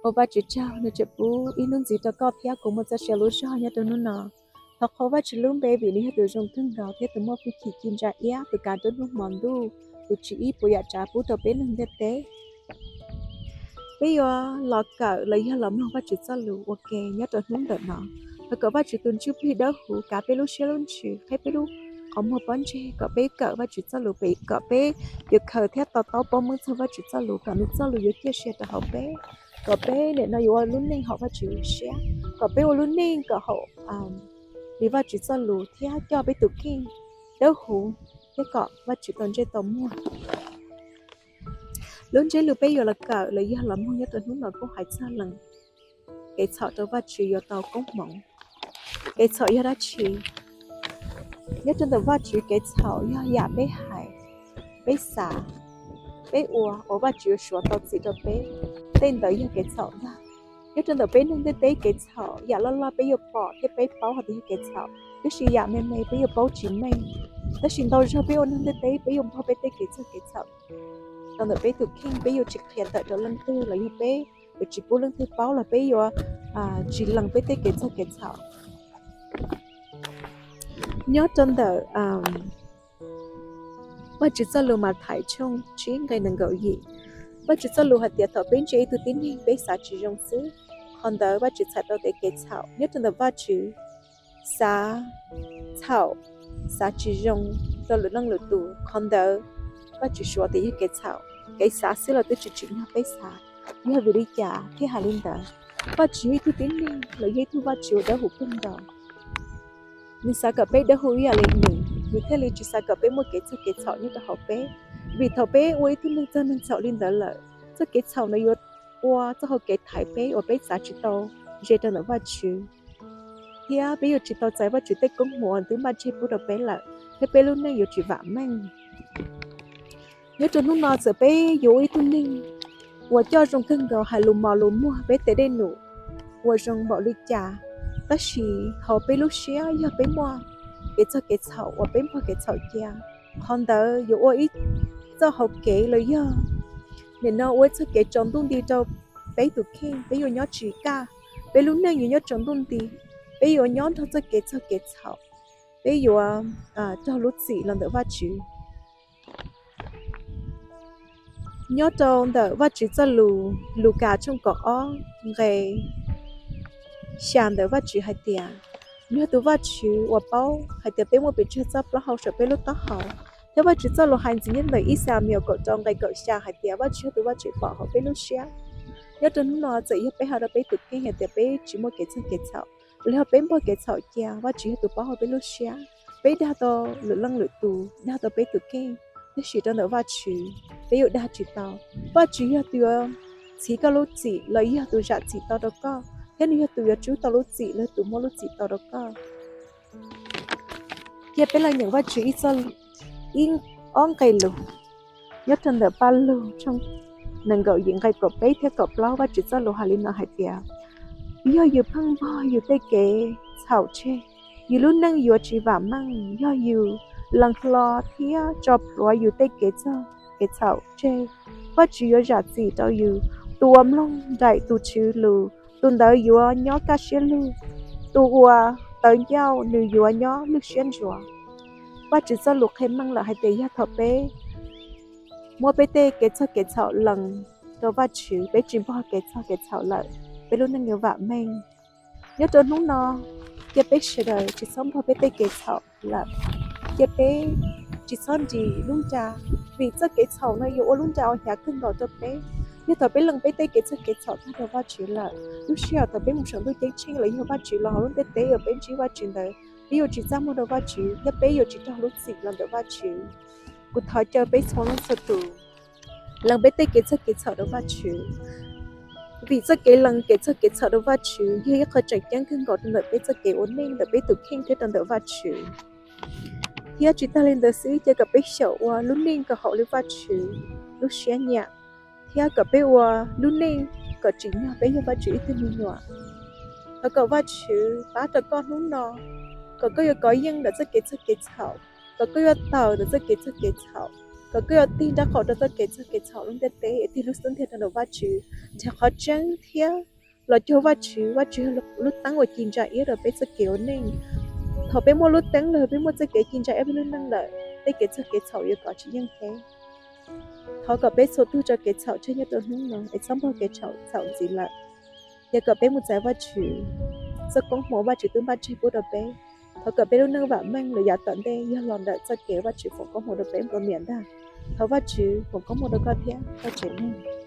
Ua Vajtswv tsaug, nws tseem pub ib hnub ntxiv rau koj thiab kuv muaj txoj sia lub zog nyob rau hnub no. Thov qhuas Vajtswv lub npe vim nws yog tus zoo kawg nkaus thiab tus muaj hwj chim ci ntsa iab, tus kav nruab hnub hmo ntuj, tus tsim ib puas yam tsav pub rau peb neeg ntiaj teb. Peb yuav los kawm los yog los mloog Vajtswv txoj lus ua ke nyob rau hnub ntawm no. Thov kom Vajtswv tus Ntsuj Plig dawb huv kav peb lub siab lub ntsws, qheb peb lub qhov muag pob ntseg kom peb kawm Vajtswv txoj lus, kom peb yuav khaws thiab to taub paub meej txog Vajtswv txoj lus, kom nws txoj lus yuav ciaj sia rau hauv peb, kom peb nim no yuav ua lub neej haum Vajtswv lub siab, kom peb ua lub neej kom haum li Vajtswv txoj lus thiab coj peb tus kheej dawb huv, thiab kom Vajtswv tau ntsej tau muag. Lub ntsiab lus peb yuav los kawm los yog los mloog nyob rau hnub no kuj hais txog lees kev txhaum rau Vajtswv yuav tau koob hmoov. Kev txhaum yog dab tsi? Nyob rau ntawm Vajtswv kev txhaum yog yam peb hais, peb xav, peb ua uas Vajtswv yuav suav tau txim rau peb, tej ntawd yog kev txhaum ntag. Nyob rau ntawm peb neeg ntiaj teb kev txhaum, yam loj loj peb yuav pom thiab peb paub hais tias yog kev txhaum, tab sis yam me me peb yuav paub tsis meej. Tab sis ntau zaug peb ua neeg ntiaj teb peb yuav npog peb tej kev txhaum kev txhaum rau ntawm peb tus kheej, peb yuav tsis qhia tawm rau leej twg los yog peb yuav tsis pub leej twg paub los peb yuav tsis lees peb tej kev txhaum kev txhaum. Nyob rau ntawm Vajtswv txoj lus Mathais tshooj tsib nqe nees nkaum yim, Vajtswv txoj lus hais tias thaum peb ntsia ib tug tib neeg peb xav tsis zoo xwb, qhov ntawd Vajtswv txhais tau tias kev txhaum. Nyob rau ntawm Vajtswv xav txhaum, xav tsis zoo rau lwm leej lwm tus, qhov ntawd Vajtswv suav tias yog kev txhaum. Kev xav xwb los twb tsis tsim nyog peb xav. Yog vim li cas thiaj hais li ntawd? Vajtswv yog ib tug tib neeg los yog ib tug Vajtswv uas dawb huv kawg nkaus. Nws xav kom peb dawb huv ib yam li nws, nws thiaj li tsis xav kom peb muaj kev txhaum kev txhaum nyob rau hauv peb. Vim thaum peb ua ib tug neeg txog neeg txhaum li ntawd lawm, txoj kev txhaum no yuav ua txoj hau kev thaiv peb uas peb xav tsis tau ze rau ntawm Vajtswv, thiab peb yuav tsis tau txais Vajtswv tej koob hmoov uas twb npaj tseg pub rau peb lawm, thiab peb lub neej yuav tsis vam meej. Nyob rau hnub no txawm peb yuav ua ib tug neeg uas coj zoo kawg nkaus, hais lus mos lus muag, peb tes dej num ua zoo npaum li cas, tab sis hauv peb lub siab yog peb muaj kev txog kev txhaum uas peb npog kev txhaum cia, qhov ntawd yuav ua ib txoj hau kev los yog nim no ua ib txoj kev tsaus ntuj nti rau peb tus kheej. Peb yuav nyob tsis kaj, peb lub neej yuav nyob tsaus ntuj nti, peb yuav nyob nrog txoj kev txog kev txhaum, peb yuav raug lub txim los ntawm Vajtswv. Nyob rau ntawm Vajtswv txoj lus Lukas tshooj kaum ob nqe xya ntawd Vajtswv hais tias, nws yog tus Vajtswv uas paub hais tias peb muaj pes tsawg txoj plaub hau saum peb lub taub hau. Thiab Vajtswv txoj lus hais ntxiv nyob ntawm ib Xamuyees kaum rau nqe kaum xya hais tias Vajtswv yog tus Vajtswv pom hauv peb lub siab. Nyob rau hnub no txawm yog peb hais rau peb tus kheej hais tias peb tsis muaj kev txog kev txhaum, los yog peb npog kev txhaum cia, Vajtswv yog tus paub hauv peb lub siab. Peb dag tau lwm leej lwm tus, dag tau peb tus kheej, tab sis rau ntawm Vajtswv peb yuav dag tsis tau. Vajtswv yog tus yuav txhiv koj lub txim los yog tus zam txim tau rau koj, thiab nws yog tus yuav tsub tau lub txim los yog tus muab lub txim tau rau koj. Cia peb los nyeem Vajtswv ib txoj, ib, ob nqe lus. Nyob rau ntawm Paj Lug tshooj nees nkaum yim nqe kaum peb thiab kaum plaub, Vajtswv txoj lus hais li no hais tias, yog yus pheej npog yus tej kev txhaum tseg, yus lub neej yuav tsis vam meej. Yog yus lees hlo thiab tso plhuav yus tej kev txog kev txhaum tseg, Vajtswv yuav zam txim rau yus. Tus uas mloog nraim tus Tswv lus, tus ntawd yuav nyob kaj siab lug. Tus uas tawv ncauj, nws yuav nyob lwj siab ntsuav. Vajtswv txoj lus qhia meej lawm hais tias yog thaum peb muab peb tej kev txog kev txhaum lees rau Vajtswv, peb tsis npog kev txog kev txhaum lawm, peb lub neej yuav vam meej. Nyob rau hnub no, cia peb sawv daws tsis txhob npog peb tej kev txhaum lawm. Cia peb tsis txhob nris lub nra, vim txoj kev txhaum no yuav ua lub nra uas hnyav kawg nkaus rau peb. Yog thaum peb lees peb tej kev txog kev txhaum tag rau Vajtswv lawm, lub sij hawm thaum peb mus saum ntuj ceeb tsheej los yog Vajtswv los hauv lub ntiaj teb uas peb ntsib Vajtswv ntawd, peb yuav tsis txaj muag rau Vajtswv thiab peb yuav tsis raug lub txim los ntawm Vajtswv. Kuv thov caw peb txhua leej txhua tus lees peb tej kev txog kev txhaum rau Vajtswv, vim txoj kev lees kev txog kev txhaum rau Vajtswv yog ib qho tseem ceeb kawg nkaus rau ntawm peb txoj kev ua neej, ntawm peb tus kheej thiab rau ntawm Vajtswv. Thiab tsis tag li ntawd xwb, cia kom peb xyaum ua lub neej kom haum li Vajtswv lub siab nyiam, thiab kom peb ua lub neej kom tsim nyog peb yog Vajtswv ib tug me nyuam. Thov kom Vajtswv pab rau koj hnub no, kom koj yuav kov yeej ntawm txoj kev txog kev txhaum, kom koj yuav tawm ntawm txoj kev txog kev txhaum, kom koj yuav tig nraub qaum rau txoj kev txog kev txhaum lub ntiaj teb, tig lub xub ntiag rau ntawm Vajtswv, nrhiav qhov tseeb thiab los cuag Vajtswv. Vajtswv yog lub teeb uas ci ntsa iab rau peb txoj kev ua neej. Thaum peb muaj lub teeb los peb muaj txoj kev ci ntsa iab peb lub neej lawm, tej kev txog kev txhaum yuav kov tsis yeej peb. Thov kom peb txhua tus tso kev txhaum tseg nyob rau hnub no es txhob npog kev txhaum ntxiv lawm. Yog kom peb mus txais Vajtswv txoj koob hmoov Vajtswv twb npaj tseg pub rau peb. Thov kom peb lub neej vam meej lawm yav tom ntej yog los ntawm txoj kev Vajtswv foom koob hmoov rau peb nplua mias ntag. Thov Vajtswv foom koob hmoov rau koj thiab koj tsev neeg.